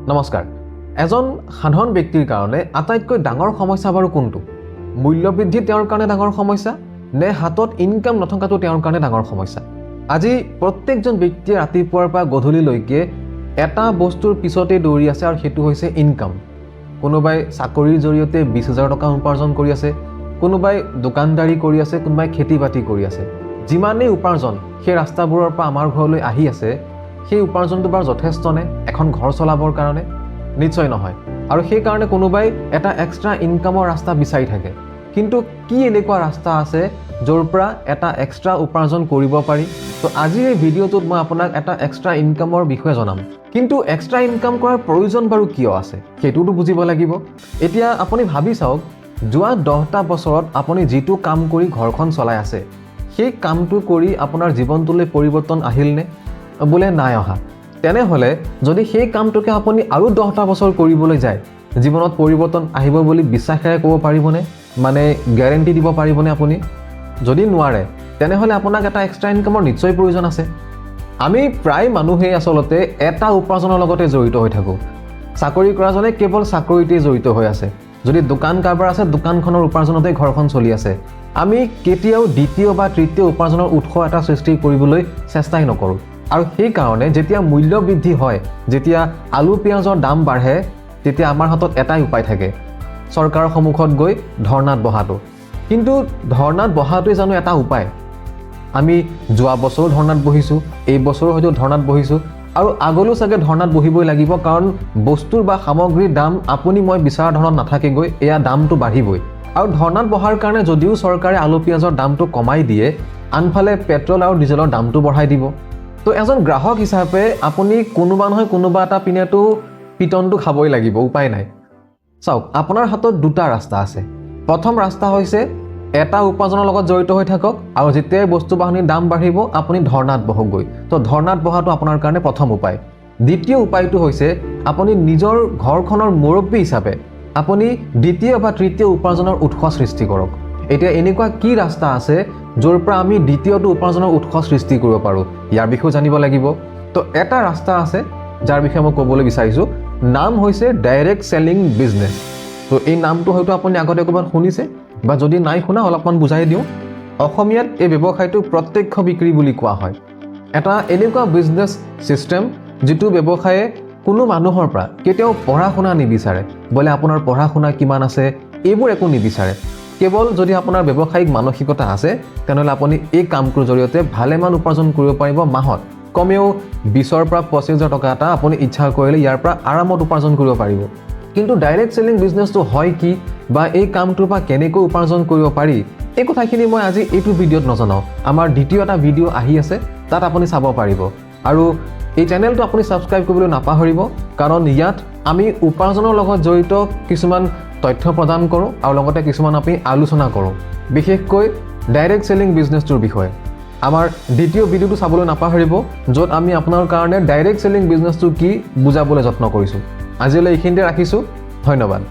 নমস্কাৰ। এজন সাধাৰণ ব্যক্তিৰ কাৰণে আটাইতকৈ ডাঙৰ সমস্যা বাৰু কোনটো? মূল্যবৃদ্ধি তেওঁৰ কাৰণে ডাঙৰ সমস্যা নে হাতত ইনকাম নথকাটো তেওঁৰ কাৰণে ডাঙৰ সমস্যা? আজি প্ৰত্যেকজন ব্যক্তিয়ে ৰাতিপুৱাৰ পৰা গধূলিলৈকে এটা বস্তুৰ পিছতেই দৌৰি আছে আৰু সেইটো হৈছে ইনকাম। কোনোবাই চাকৰিৰ জৰিয়তে 20,000 টকা উপাৰ্জন কৰি আছে, কোনোবাই দোকানদাৰী কৰি আছে, কোনোবাই খেতি বাতি কৰি আছে। যিমানেই উপাৰ্জন সেই ৰাস্তাবোৰৰ পৰা আমাৰ ঘৰলৈ আহি আছে, সেই উপাৰ্জনটো বাৰু যথেষ্টনে এখন ঘৰ চলাবৰ কাৰণে? নিশ্চয় নহয়। আৰু সেইকাৰণে কোনোবাই এটা এক্সট্ৰা ইনকামৰ ৰাস্তা বিচাৰি থাকে। কিন্তু কি এনেকুৱা ৰাস্তা আছে য'ৰ পৰা এটা এক্সট্ৰা উপাৰ্জন কৰিব পাৰি? তো আজিৰ এই ভিডিঅ'টোত মই আপোনাক এটা এক্সট্ৰা ইনকামৰ বিষয়ে জনাম। কিন্তু এক্সট্ৰা ইনকাম কৰাৰ প্ৰয়োজন বাৰু কিয় আছে, সেইটোতো বুজিব লাগিব। এতিয়া আপুনি ভাবি চাওক, যোৱা 10টা বছৰত আপুনি যিটো কাম কৰি ঘৰখন চলাই আছে, সেই কামটো কৰি আপোনাৰ জীৱনটোলৈ পৰিৱৰ্তন আহিলনে? বোলে নাই অহা। তেনেহ'লে যদি সেই কামটোকে আপুনি আৰু 10টা বছৰ কৰিবলৈ যায়, জীৱনত পৰিৱৰ্তন আহিব বুলি বিশ্বাসেৰে ক'ব পাৰিবনে? মানে গেৰেণ্টি দিব পাৰিবনে আপুনি? যদি নোৱাৰে, তেনেহ'লে আপোনাক এটা এক্সট্ৰা ইনকামৰ নিশ্চয় প্ৰয়োজন আছে। আমি প্ৰায় মানুহেই আচলতে এটা উপাৰ্জনৰ লগতে জড়িত হৈ থাকোঁ। চাকৰি কৰাজনে কেৱল চাকৰিতেই জড়িত হৈ আছে। যদি দোকান কাৰবাৰ আছে, দোকানখনৰ উপাৰ্জনতেই ঘৰখন চলি আছে। আমি কেতিয়াও দ্বিতীয় বা তৃতীয় উপাৰ্জনৰ উৎস এটা সৃষ্টি কৰিবলৈ চেষ্টাই নকৰোঁ। আৰু সেইকাৰণে যেতিয়া মূল্য বৃদ্ধি হয়, যেতিয়া আলু পিঁয়াজৰ দাম বাঢ়ে, তেতিয়া আমাৰ হাতত এটাই উপায় থাকে, চৰকাৰৰ সন্মুখত গৈ ধৰ্ণাত বহাটো। কিন্তু ধৰ্ণাত বহাটোৱে জানো এটা উপায়? আমি যোৱা বছৰো ধৰ্ণাত বহিছোঁ, এই বছৰো হয়তো ধৰ্ণাত বহিছোঁ আৰু আগলৈও চাগে ধৰ্ণাত বহিবই লাগিব। কাৰণ বস্তুৰ বা সামগ্ৰীৰ দাম আপুনি মই বিচৰা ধৰণত নাথাকেগৈ, এয়া দামটো বাঢ়িবই। আৰু ধৰ্ণাত বহাৰ কাৰণে যদিও চৰকাৰে আলু পিঁয়াজৰ দামটো কমাই দিয়ে, আনফালে পেট্ৰল আৰু ডিজেলৰ দামটো বঢ়াই দিব। তো এজন গ্ৰাহক হিচাপে আপুনি কোনোবা নহয় কোনোবা এটা পিনেতো পিটনটো খাবই লাগিব, উপায় নাই। চাওক, আপোনাৰ হাতত দুটা ৰাস্তা আছে। প্ৰথম ৰাস্তা হৈছে এটা উপাৰ্জনৰ লগত জড়িত হৈ থাকক আৰু যেতিয়াই বস্তু বাহানিৰ দাম বাঢ়িব, আপুনি ধৰ্ণাত বহকগৈ। তো ধৰ্ণাত বহাটো আপোনাৰ কাৰণে প্ৰথম উপায়। দ্বিতীয় উপায়টো হৈছে আপুনি নিজৰ ঘৰখনৰ মুৰব্বী হিচাপে আপুনি দ্বিতীয় বা তৃতীয় উপাৰ্জনৰ উৎস সৃষ্টি কৰক। এতিয়া এনেকুৱা কি ৰাস্তা আছে য'ৰ পৰা আমি দ্বিতীয়টো উপাৰ্জনৰ উৎস সৃষ্টি কৰিব পাৰোঁ, ইয়াৰ বিষয়েও জানিব লাগিব। তো এটা ৰাস্তা আছে যাৰ বিষয়ে মই ক'বলৈ বিচাৰিছোঁ, নাম হৈছে ডাইৰেক্ট চেলিং বিজনেছ। তো এই নামটো হয়তো আপুনি আগতে ক'ৰবাত শুনিছে বা যদি নাই শুনা, অলপমান বুজাই দিওঁ। অসমীয়াত এই ব্যৱসায়টোক প্ৰত্যক্ষ বিক্ৰী বুলি কোৱা হয়। এটা এনেকুৱা বিজনেছ ছিষ্টেম যিটো ব্যৱসায়ে কোনো মানুহৰ পৰা কেতিয়াও পঢ়া শুনা নিবিচাৰে, বোলে আপোনাৰ পঢ়া শুনা কিমান আছে এইবোৰ একো নিবিচাৰে। কেৱল যদি আপোনাৰ ব্যৱসায়িক মানসিকতা আছে, তেনেহ'লে আপুনি এই কামটোৰ জৰিয়তে ভালেমান উপাৰ্জন কৰিব পাৰিব। মাহত কমেও 20ৰ পৰা 25 হাজাৰ টকা এটা আপুনি ইচ্ছা কৰিলে ইয়াৰ পৰা আৰামত উপাৰ্জন কৰিব পাৰিব। কিন্তু ডাইৰেক্ট চেলিং বিজনেছটো হয় কি বা এই কামটোৰ পৰা কেনেকৈ উপাৰ্জন কৰিব পাৰি, এই কথাখিনি মই আজি এইটো ভিডিঅ'ত নজনাওঁ। আমাৰ দ্বিতীয় এটা ভিডিঅ' আহি আছে, তাত আপুনি চাব পাৰিব। আৰু এই চেনেলটো আপুনি ছাবস্ক্ৰাইব কৰিবলৈ নাপাহৰিব, কাৰণ ইয়াত আমি উপাৰ্জনৰ লগত জড়িত কিছুমান তথ্য প্ৰদান কৰোঁ আৰু লগতে কিছুমান আমি আলোচনা কৰোঁ, বিশেষকৈ ডাইৰেক্ট চেলিং বিজনেছটোৰ বিষয়ে। আমাৰ দ্বিতীয় ভিডিঅ'টো চাবলৈ নাপাহৰিব, য'ত আমি আপোনাৰ কাৰণে ডাইৰেক্ট চেলিং বিজনেছটো কি বুজাবলৈ যত্ন কৰিছোঁ। আজিলৈ এইখিনিতে ৰাখিছোঁ। ধন্যবাদ।